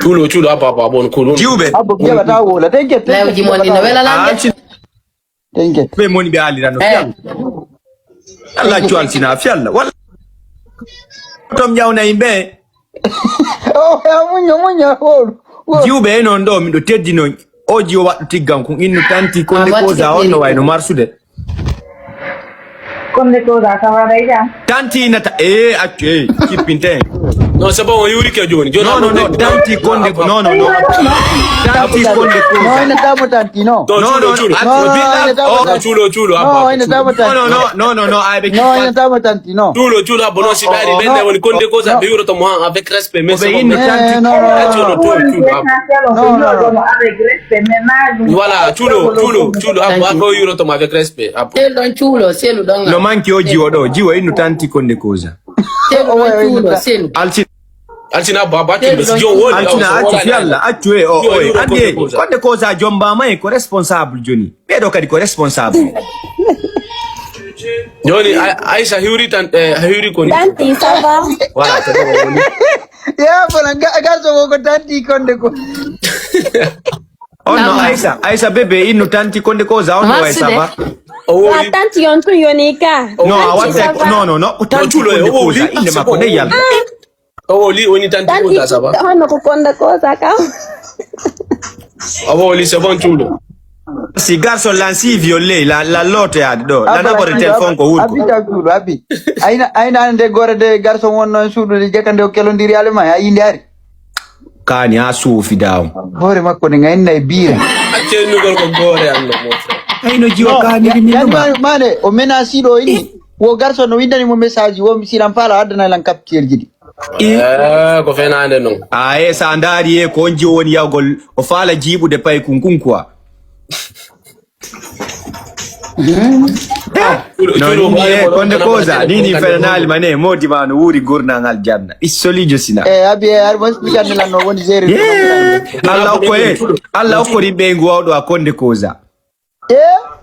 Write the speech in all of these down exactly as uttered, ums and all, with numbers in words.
Cuulo, cuulo, abba, abba, abon, kuɗum. Jiwɓe. Abba, ɓe jaɓata wowla. Tenket, tenket, lewji mon ɗi no wela lan de. Tenket. Ɓe moni ɓe alirano. Eh. Fiyalla. Allah cualtina, fiyalla. Wala. Tom ƴawna yimɓe. Oh, ya muño, muño, wowlu. Wowlu. Jiwɓe e noon ɗo, miɗo teddino. O jiwo waɗɗo tiggan kun innu tanti konde kosa on no wayno marsude. Konde kosa, ça va, day jam? Tanti nata, eh, accu, eh, cippinte. Non, c'est bon, o yurike joni. Joni non, non, non, tanti konde, non, non, non. Tanti konde kosa. Non, ina tamo tanti, non. Non, non, non, cuulo, cuulo. Non, ina tamo tanti. Cuulo, cuulo, non, abba, ina tamo tanti. Non, non, non, non, non, ay ɓe non, ina tamo tanti, non. Cuulo, cuulo, abba, non, si ɓe ari ɓen woni konde kosa, ɓe yuroto mo han avec respect, mais c'est bon. Ɓe innu tanti. Eh, non, non, non. Accu, non, cuulo, cuulo, abba. Non, non, non. Voilà, cuulo, cuulo, cuulo, abba, ko yuroto mo avec respect. Selu ɗon cuulo, selu ɗon. No manki o jiwo ɗo, jiwo innu tanti konde kosa. Selu ɗon cuulo, selu. Altin. Altina abba, abba, accu, selu ɗon jo woni. Altina accu, fiyalla, accu e o, o, ande, konde kosa jombama e ko responsable joni. Ɓeɗo kadi ko responsable. Joni, Aïssa hiwri tan, eh, hiwri koni. Tanti, ça va? Voilà, c'est bon, woni. Ya, fana, ga-, garso ko, ko tanti konde ko. On no Aïssa, Aïssa bébé innu tanti konde kosa on no way ça va. O wowli. Tanti on tun yoni ka. Non, a watta non, non, non, o tanti konde kosa inde makko ne yalla. O wowli woni tanti kosa ça va. Hono ko konde kosa ka. O wowli c'est bon cuulo. Si garçon lan si violé la la loto ya do la na bore téléphone ko wurko. Abi ta cuulo abi. Ayna ayna ande gore de garçon wonno suudu de jakande o kelondiri alma ya yinde ari. Kaani haa suufi daaw. Hoore makko ne ngayna e biire. Accee nugol ko goore am no, mon frère. Ay no jiwa kaani ni ma. Mane o menace ɗo ini. Wo garso no windani mo message wo mi silan pala addana lan capture jidi. Eh, ko fenaande non. Ah, eh, sa ndaari e ko on jiwo woni yawgol o faala jiiɓude pay kun kun quoi. Non ni e konde kosa ni ni fenanaali ma ne modi ma no wuuri gurnangal janna issolijo sina. E abi e ar mo expliquer ni lan no woni gérer. Allah okko e Allah okko rimɓe ngu wawɗo a konde kosa.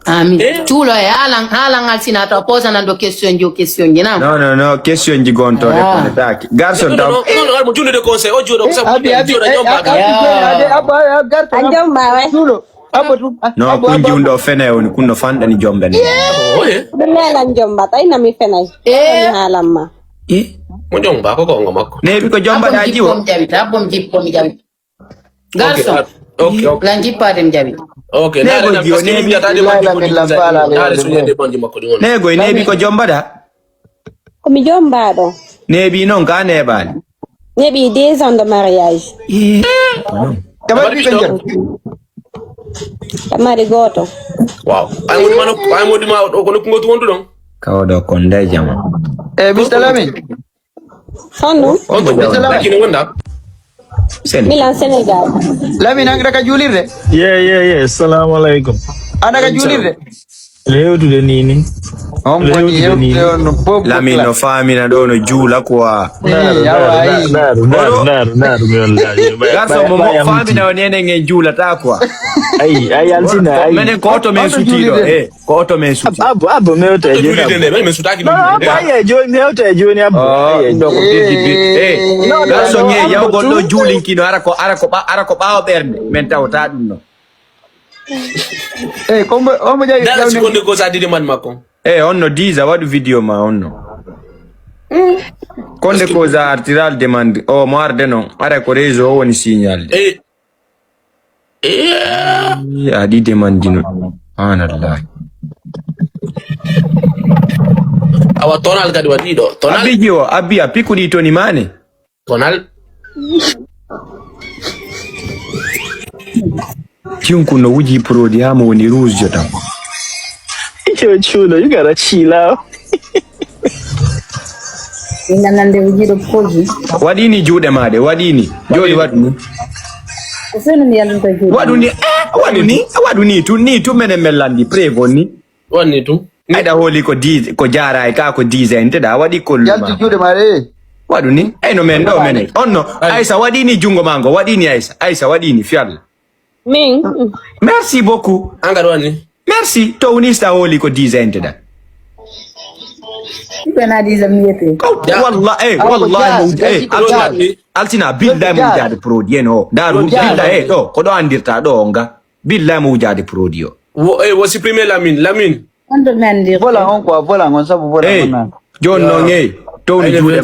Amin. Cuulo e haalan haalan alsina to posanan ɗo question ji o question ji na. Non non non question ji gonto répondre taki garçon taw. Non non mo junnude conseil o joɗo ko sabu abi abi abi abi abi garçon. An jom ma way. Cuulo. Abba tun. No kun jiwndo fene woni kun no fanɗani jombe ne. Ɗum nelan jomba tay nami fenay. Nami haalan ma. Mo jomba ko gonga makko. Nebi ko jomba da jiwo. Abom jippo mi jawi. Garso. Ok ok. Lan jippade mi jawi. Ok. Nego jiwo nebi la la la la. Nego nebi ko jomba da. Ko mi jombaɗo. Nebi non ka nebaali. Neɓi deux ans de mariage. Kamar bi ko jam. Kamari goto. Waaw. Ay mo dima no ay mo dima o ko nokku ngotu wondu don. Kawo do ko ndey jama. Eh Mister Lami. Honno? On to Mister Lami kino wonda. Sen. Milan Senegal. Lami nang daga julirde. Ye ye ye. Assalamu alaikum. Ana ga julirde. Hewtude ni ni. On woni hewtude on no bobo. Lami no famina do no juula quoi. Garso mo mo famina o nene ngen juulata quoi. Ay ay alsina ay. Menen ko oto men suti do. Eh, ko oto men suti. Abbo abbo mewte joni. Abbo ay joni mewte joni abbo. Donc biddi biddi. Eh. Garso nge yawgol do juulinkino ara ko ara ko ara ko bawo bernde men tawta dum no. Eh, kombo ombo jawi. Dala si konde ko sa didi man makko. Eh, on no dix a waɗu vidéo ma on no. Konde ko za artiral demande o mo arde non ara ko réseau o woni signal de. Eh. Eh. A ɗi demande no. Subhanallah. Awa tonal kadi waɗi ɗo tonal. Abiji o abi a pikudi toni mane. Tonal. Cinkun no wuji produit haa mo woni rouge tan. Yo cuulo yu gara ciilaawo. Ina nande wujiɗo poji. Waɗi ni juuɗe ma ɗe waɗi ni. Joni waɗu ni. Ko fenu mi yalanta juuɗe. Waɗu ni eh waɗu ni waɗu ni tun ni tun menen men landi prévon ni. Wonni tun. Ayɗa hooli ko di ko jaaraay ka ko dizaine te da waɗi kollu ma. Yalti juuɗe ma re. Waɗu ni ayno men ɗo men on no. Aysa waɗi ni jungo ma ngo waɗi ni aysa aysa waɗi ni fiyalla. Min. Merci beaucoup. An kadi wonni. Merci to woni sta hooli ko dizaine te da. Ɓe na disa miyete. Walla, eh, wallahi mo wuja, eh, Altina, Altina, billahi mo wujaade produit en o. Ndaaru, billahi, eh, ɗo, ko ɗo anndirta ɗo o nga. Billahi mo wujaade produit o. Wo, eh, wo supprimer Lamine, Lamine. Wonto mi anndirta. Volan on quoi, volan on sabu volan on nan. Jooni noon, eh, towni juuɗe,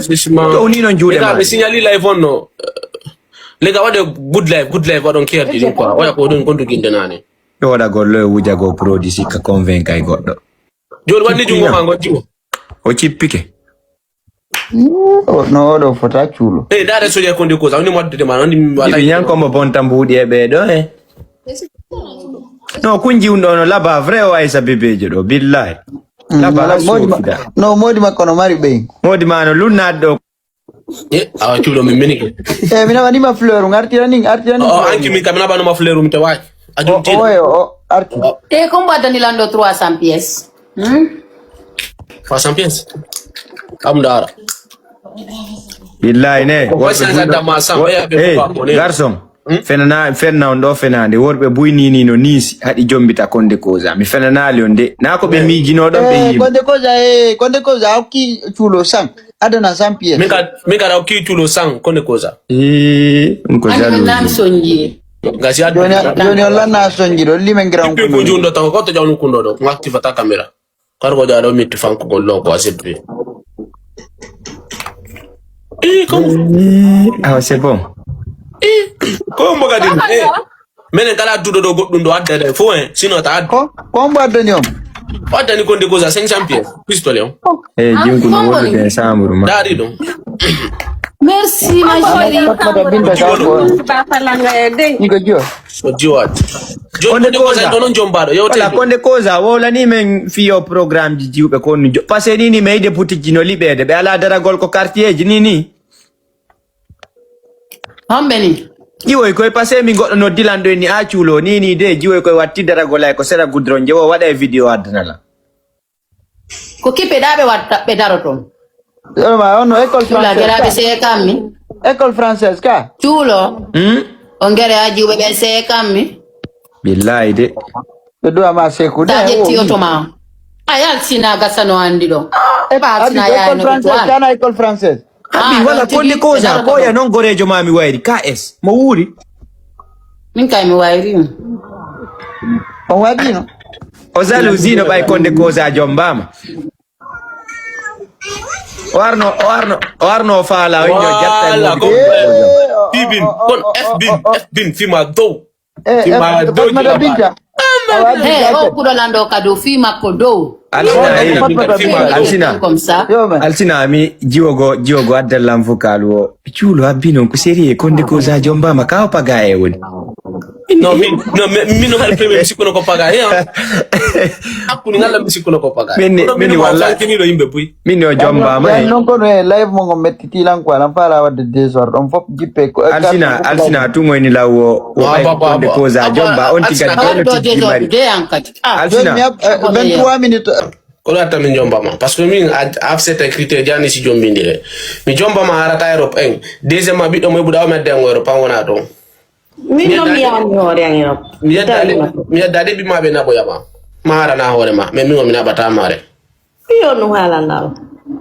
towni noon juuɗe ma. Ɓe signali live on no. Lega waɗe good life, good life waɗon kerdi ɗum quoi. Waya ko ɗum gondu ginde nane. Yo waɗa gollo e wuja go produit sikka convainca e goɗɗo. Jooni wanni junngo ma ngon jiwo. O cippike. No, oɗo fota cuulo. Eh, ndaare soja konde ko sa woni mo addude ma, woni mi wala. Ibi nyan ko mo bonta mbuuɗi e ɓee ɗo, eh. No, kun jiwndo no laba vrai o Aisa bebejo ɗo, billahi. Laba la modi ma, no, modi ma kono mari ɓe. Modi ma no lunnaade ɗo. Eh, awa cuulo min minike. Eh, mina wani ma fleur, ngartira ning, artira ning. O, anki min kam, mina bano ma fleur, mi te waaj. A jom tiiɗo. O, o, o, arti. E ko mbaɗani lanɗo trois cents pièces? Hmm? Trois cents pièces? Kam ndaara. Billahi ne. Ko worɓe sen buy no- gadda ma sam, wor- eya ɓe hey, buba ko ne. Garçon. Hmm? Fenana, fenna on ɗo fenande. Worɓe buy nini no nisi, haɗi jombita konde koza. Mi fenanali on de. Na ko ɓe miijino ɗon ɓe Eh, yima. Konde koza, eh, konde koza, okki cuulo sang. Adana cent pièces. Min ka, min ka okki cuulo sang, konde koza. Eh, ɗum ko Ani jaloux. Lan sonji. Ngasi addu. Joni, joni on lanna sonji ɗo, limen grand Ipi ko jundo taw ko to jawnu kundo ɗo, ngakti fata kamera. Kar ko jado mitti fanko ko lo ko asebi. Eh, comme Eh, ah, c'est bon. Eh, ko mo kadi. Eh. Menen kala adduɗo ɗo goɗɗum ɗo adda ɗe fof en, sinon ta addu. Ko, ko mbo addani on? O addani konde gosa cinq cents pièces, pistolet on. Eh, jingkuno wondude e samburu ma. Daari ɗum. Merci, ma chérie. Fatmata Binta ka ko. Ba falanga e dey. Ni ko jiwa. So jiwaat. Joni konde gosa ɗo non jombaɗo. Yo wala tedi. Konde gosa wowlani men fiyo programme ji jiwɓe ko nu jo-, parce que ni ni meyde boutique ji no liɓede. Ɓe ala daragol ko quartier ji ni ni. Homɓe ni? Jiwoy koy, parce que min goɗɗo noddi lan ɗo ni a cuulo ni ni de, jiwoy koy watti daragol ay ko sera goudron je, o waɗa e vidéo addana lan. Ko kipe ɗa ɓe watta, ɓe daro toon. Yo ma, on no école Cuula française geraɓe ka? Seekammi. École française ka? Cuulo. Hmm? O gere a jiwɓe ɓe seekammi. Billahi de. Ɓe duwa ma seeku de. Ta ƴetti oto ma. A yaltina gasano andi ɗo. E, Fatina abi, yaani école française, étoile. Kana école française. Abi, ah, wala ɗon tigi konde kosa, ɓe koya non gorejo ma mi wayri. K S, mo wuuri. Min kay mi wayri mo. O waɗino. O jalousie no ɓay konde kosa jombama. O arno, o arno, o arno o faala, o inni o jatta e wala, moodi. Ko Bibin, kon F bin, F bin, fima dow. Eh, eh, Fatmata Binta. He, o kuɗo lanɗo kadi o fii makko dow. Alsina, eh, Fatmata Binta. Alsina. Comme ça. Yo, man. Alsina, mi jiwogo, jiwogo addallan vocal o. Cuulo abbi non ko sérieux, konde ko sa jombama ka o paga e woni. Non, mi, non, mi, mi no hari premier mi sikkuno ko paga e, hein. Hakkunde ngalla mi sikkuno ko paga e. Min ni, kono min ni walla. Fankiniɗo yimɓe buy. Min ni o jombama e. Non kono e live mo ngo metti. Tilan quoi, lan faala wadde désordre, on fof jippe ko, Alsina, Alsina, tungoyni law o, o ɓay konde kosa jomba, on tiga dole tigi mari. Alsina. Joni mi ab-, eh, vingt-trois minutes. Ko ɗo atta min jombama. Parce que min a-, afsete critère jani si jombindire. Mi jombama arata Europe en. Deuxième ma ɓiɗɗo mo e ɓuɗa o mi adde en Europe an wona ɗo. Min noon mi yahani hoore an Europe. Mi yedda de, mi yedda de ɓimma ɓe naɓoyama. Ma harana hoore ma. Mais min o mi naɓata mare. Iyo, no haalannaa ɗum.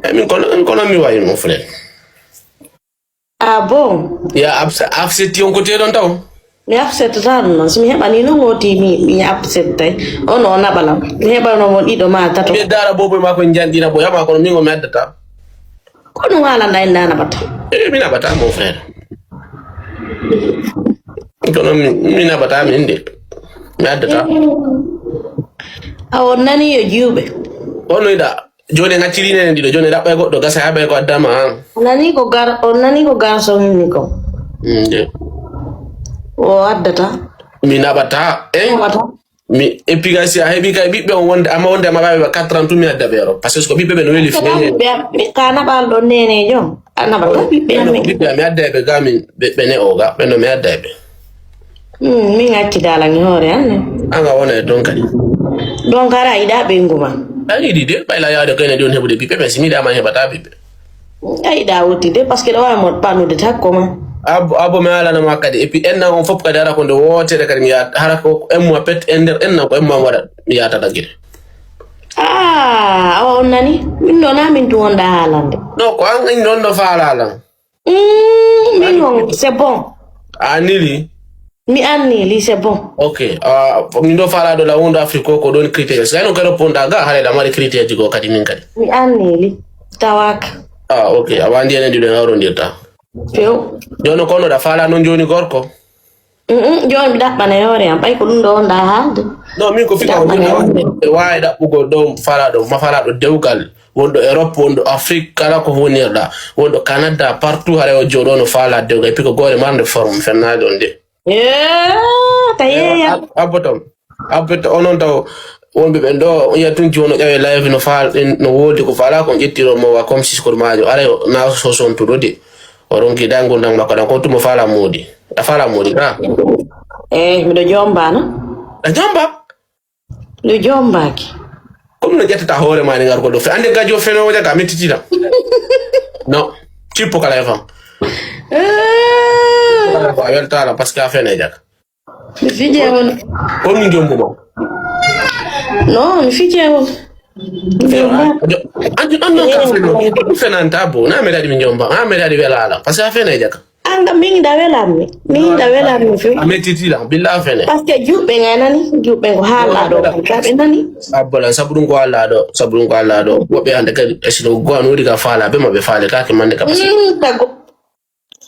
Eh, min kono, min kono mi wayi, mon frère. Ah bon? Ya absa-, absetti on ko teɗon taw? Mi absettataa ɗum noon. Si mi heɓanii noon woti mi, mi absettay. On o naɓa lam. Mi heɓano mon ɗiɗo ma tato. Mi daara bobo ma ko janɗina boya ma kono min o mi addata. Ko ɗum haalannaa en na naɓata? Eh, mi naɓata, mon frère. Kono mi, mi naɓata min de. Mi addata. A on nani yo jiwɓe. On no yiɗa. Joni en acciri nene ɗiɗo, joni en ɗaɓɓay goɗɗo, gasa haɓay ko addama an. O nani ko gar-, o nani ko garson ni ko. Mm, de. O addata. Mi naɓata, eh? Naɓata. Mi, et puis gasi a heɓi kay ɓiɓɓe on wonde, amma wonde amma ɓaɓe ba quatre ans tun mi adda ɓe ero. Parce que ko ɓiɓɓe ɓe no weli feñe. Ɓiɓɓe am, ɓe ka naɓal ɗon nenejo. A naɓata ɓiɓɓe am. Ɓiɓɓe am mi adda ɓe ga min, ɓe, ɓe ne o ga, ɓe no mi adda ɓe. Hmm, min acci dalan e hoore an ne. An a wona e donkali. Donkara a yiɗa ɓeyngu ma. A yiɗi de, ɓayla yaade ko ene ɗon heɓude ɓiɓɓe, mais si mi yiɗama heɓata ɓiɓɓe. A yiɗa wotti de, parce que ɗo wawi mo ɓannude takko ma. Abo, abo mi alana ma kadi. Et puis ennan on fof kadi hara ko nde wotere kadi mi yahat, hara ko un mois pet e nder ennan ko un mois mi waɗa, mi yahata ɗaggire. Ah, awa on nani? Min ɗo na min tun wonɗa haalande. No, ko an in ɗon ɗo faalaa lan. Mm, min on, c'est bon. A nili? Mi annili, c'est bon. Ok. Ah, min ɗo faalaa ɗo la wonɗo Afrique ko, ko ɗon critère. Sa non kadi ponda ga hare da mari critère ji go kadi min kadi. Mi annili. Tawaka. Ah, ok. Awa ndi enen ɗiɗo nawrondirta. Few. Jono kono da faalaa non joni gorko. Mm, mm, jooni mi ɗaɓɓana e hoore am, ɓay ko ɗum ɗo wonɗa haalde. Non, min ko fika ko ɗaɓɓana e hoore am. E waawi ɗaɓɓugol ɗo faalaaɗo, ma faalaaɗo dewgal, wonɗo Europe, wonɗo Afrique, kala ko wonirɗa, wonɗo Canada, partout, haray o jooɗo no faalaa dewgal, e piko goore marnde forme, fennaade on de. Eh, ta yeeya. Ab-, abbo ton. Abbo ton, onon taw, wonɓe ɓen ɗo, on yiya tun jiwo no ƴawe live no faal-, no woldi ko faalaa, ko on ƴettiro mo wa comme si ko maajo. Aray o, na so sontuɗo de. O ronki da ngurndan makko ɗan, ko tuma faalaa moodi. A faalaa moodi, ka? Eh, miɗo jomba, no? A jomba? Miɗo jombaaki. Comme no ƴettata hoore ma ni ngar ko ɗo fe-, ande gajo fenoowo jaga, a mettitiɗam. No, cippo kala e fam. Eh. A weltaala, parce que a fene jaga. Mi fije on. Ko min jombo ma? Non, mi fije on. Mi jomba. Anju, an non ka feno. Ko fenanta bo. Na me dadi min jomba. Na me dadi wela ala. Parce que a fene jaka. Anga min da wela mi. Min da wela mi fi. A metiti la. Billa a fene. Parce que juɓɓe ngai nani. Juɓɓe ko hala do. Kaɓe nani. Abbola sabu ɗum ko Allah do. Sabu ɗum ko Allah do. Woɓɓe ande kadi esino go an wodi ka fala be ma be fale ka ke mande ka. Mm, tago.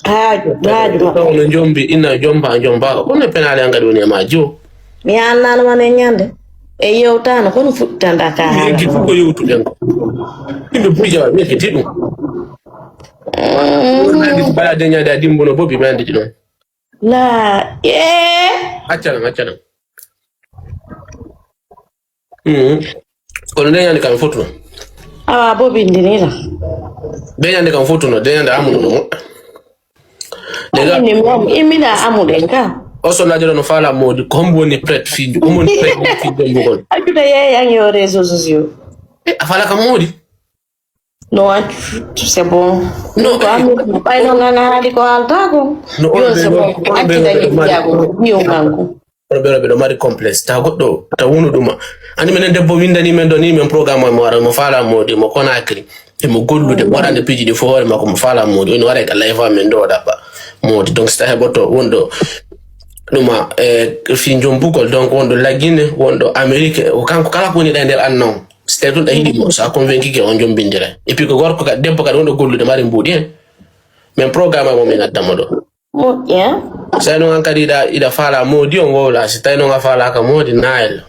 Haaju, haaju maɓɓe. Taw no jombi, ina jomba, jomba. Ko ne penaale an kadi woni e ma jo? Mi annano man e ñande. E yewtano, kono fuɗɗitanda ka haala. Yeggi fof ko yewtuɗen ko. Yimɓe buy jawa, mi yeggiti ɗum. Mm. Wonande ko balade ñande a dimbono bobi, mi anditi ɗum. La, eh. Accalam, accalam. Mhm. Kono nde ñande kam fotuno. Awa, bobi ndi ni la. Nde ñande kam fotuno, nde ñande amuno no moƴƴa. Nde ga- Inde mi am, imina amuɗen ka. O so lajoro no fala modi, ko hombo woni prête fi, ko hombo woni prête fi jombo kon. Accude yeeyan yo réseaux sociaux. Eh, a fala kam modi? No, accu, c'est bon. No, ko eh, ami, ɓayno ngana haali ko haalta ko. No, on ɓe, c'est bon. On ɓe, accu on ɓe, dañi on ɓe, jaago, mi o ngangu. Onon ɓe, ɓe ɗo mari complexe. Tawa goɗɗo, tawa wonu ɗuma. Andi minen debbo windani men ɗo ni, men programme mo wara, mo fala modi, mo Conakry. E mo gollude, mo waɗande piiji ɗi fof hoore makko, mo fala modi. Woni wara e ka live amen ɗo ɗaɓɓa modi. Donc, si tawi heɓoto wonɗo ɗuma, e fi jombugol, donc wonɗo Lagine, wonɗo Amérique, o kanko kala ko woni ɗa e nder annon. Si tawi tun ɗa yiɗi mo, so a convaincu ke, on jombindira. Et puis ko gorko ka, debbo kadi wonɗo gollude, mari mbuuɗi en. Men programme mo min adda mo ɗo. Moƴƴi, hein? Si tawi noon an kadi iɗa, iɗa faala moodi, on wowla. Si tawi noon a faalaaka moodi, naayel.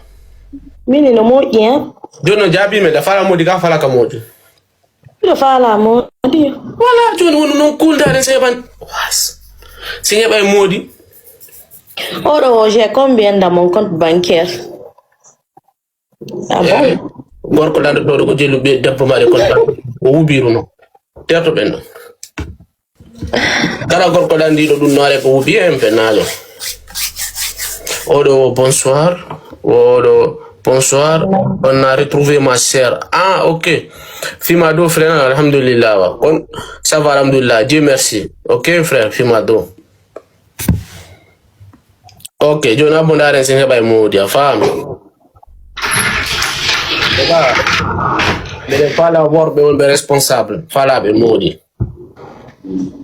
Mini no moƴƴi, hein? Jooni noon jaabii men, a faala moodi ka, a faalaaka moodi? Miɗo faala moodi. Voilà, jooni woni noon kuuldaade si heɓan. Was. Si heɓay moodi. Oɗo o, j'ai combien dans mon compte bancaire? Ah bon? Eh, gorko lanndotooɗo ko jelu ɓe debbo maɗe kon tan. O wubiru no. Terto ɓen ɗo. Kala gorko lanndiiɗo ɗum no are ko wubi en fe naalo. Oɗo, bonsoir. Oɗo, bonsoir. On a retrouvé ma sœur. Ah, ok. Fima do frère, alhamdulillah. Wa. Kon, ça va, alhamdulillah. Dieu merci. Ok, frère, fima do. Ok, jooni abbo ndaaren sen heɓa e moodi, a faami? Heɓa, mbeɗen faala worɓe wonɓe responsable, faalaaɓe moodi.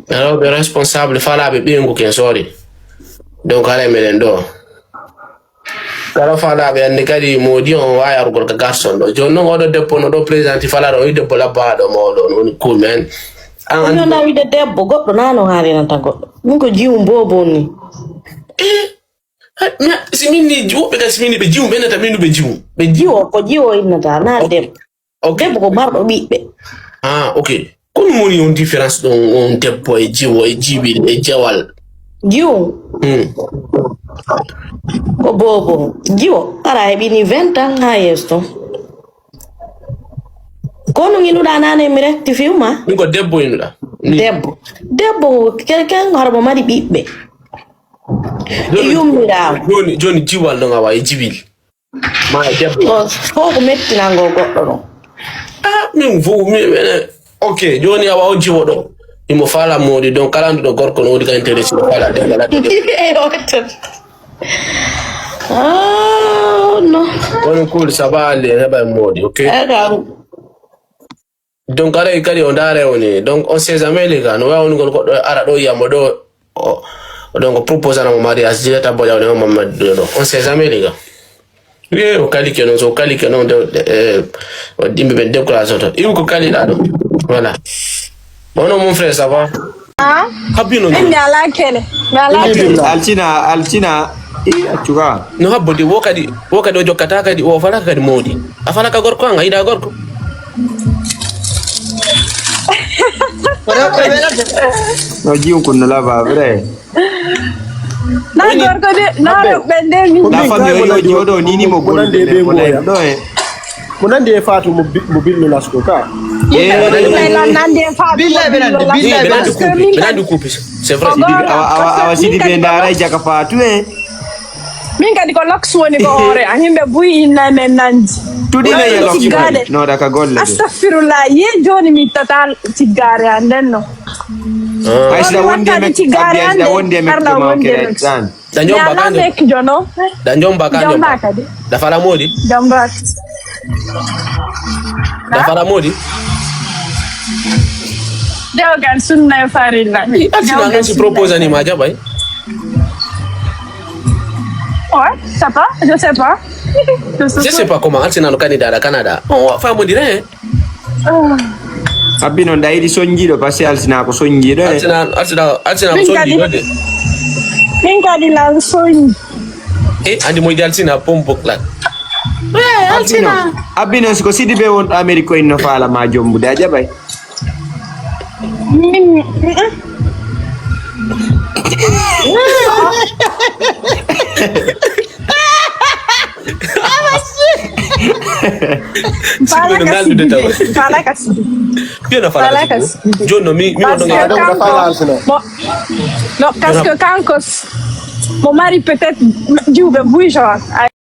Rewɓe responsable, faalaaɓe ɓeyngu ken, sorry. Donc, haray meɗen ɗo. Kala faalaaɓe anndi kadi moodi on waawi arugol ka garçon ɗo. Jooni noon oɗo debbo no ɗo présenté faalaaɗo, o yi debbo labbaaɗo mawɗo on, woni cool man. An anndi. Ɗum wonaa wiide debbo, goɗɗo naa no haalinanta goɗɗo. Ɗum ko jiwu mbobo ni. Eh, ha, mi, si min ni, woɓɓe kadi si min ni ɓe jiwu, ɓe innata min ɓe jiwu. Ɓe jiwu. Jiwo, ko jiwo innata, naa debbo. Ok. Debbo ko marɗo ɓiɓɓe. Ah, ok. Ko ɗum woni on différence ɗon, on debbo e jiwo e jiwil e jawal? Jiwo? Hmm. Ko bobo. Jiwo, ara heɓini vingt ans haa yeeso ton. Ko no nginuɗaa nane mi rectifie ma? Min ko debbo nginuɗaa. Ni. Debbo. Debbo ko quelqu'un hoto mo mari ɓiɓɓe. Jooni, yummiraama. Jooni, jooni jiwal ɗon awa e jiwil. Ma e debbo. Ko fof ko mettinango goɗɗo ɗon. Ah, min fof, mi, mi, ok, jooni awa o jiwo ɗo. Imo faala moodi, donc kala annduɗo gorko no woodi ka intérêt, si o faala debbo, ala debbo. Eyo, wettoto. Ah, no. Woni cool, ça va, les heɓa e moodi, ok? Donc aray kadi o ndaare woni. Donc on sait jamais, les gars, no wawi woni gol goɗɗo ara ɗo yiyamo ɗo. Donc propose anamo mariage direct abbo jawɗe on mamma ɗo. On sait jamais, les gars. Wi o kalike noon, so kalike noon de, de, eh, yimɓe ɓen décourage oto iwi ko kaliɗa ɗo. Voilà. Ono mon frère, ça va? Happy no? Min mi alaa kele. Mi alaa kele. Altina, Altina. I accu ka. No habbo de, wo kadi, wo kadi o jokkata kadi, o falaka kadi moodi. A falaka gorko an, a yiɗa gorko? No jiwkun no laba vrai. Na gorko de, na ɓen de mi. La famille o yo jooɗo ni ni mo Ko nande be gollude mo ngoya. Ɗo e. Ko nande e Fatou mo bi- mo billo lasko ka. Ɓe lan nande fa. Billahi ɓe nande, billahi Ɓe ɓe nandi nande. Kuupi, ɓe nandi Kuupi, c'est vrai. Awa awa awa sidi be ndara jaka Fatou e. Min kadi ko loks woni ko hoore an, yimɓe buy inna men nandi. Tudi na ya loks. Tiggade. No da ka golle. Astagfirullah, ye joni mi tata tiggare an nden no. Ay sida wonde men. Tiggare an Sida wonde men. Arla wonde men. Da Mi jomba ala kanjo. mekkijo no. Da jomba kanjo. Jomba kadi. Da fala moodi. Jomba. Da fala moodi. Dewgal sunna e farilla. Altina noon si propose anima jaɓay. Ouais, je sais pas, je sais pas. Je sais pas comment Altina no candidat à Canada. On va faire dire, hein. Abbi noon da yiɗi sonjiɗo parce que Altina ko sonjiɗo e. Altina, Altina, Altina ko sonjiɗo de. Min kadi lan sonji. E andi mo yiɗi Altina pompo lan. Abbi noon siko sidi be wonɗo Amérique ko inno faala ma jombude a jaɓay. Min Sidi no naldude tawa. Fala ka sidi. Piyo na fala Fala ka ka sidi. Joni no mi mi wonɗo Parce que ngal. kanko Fala Altina. Bon, non, parce que kanko mo mari peut-être jiwɓe buy genre.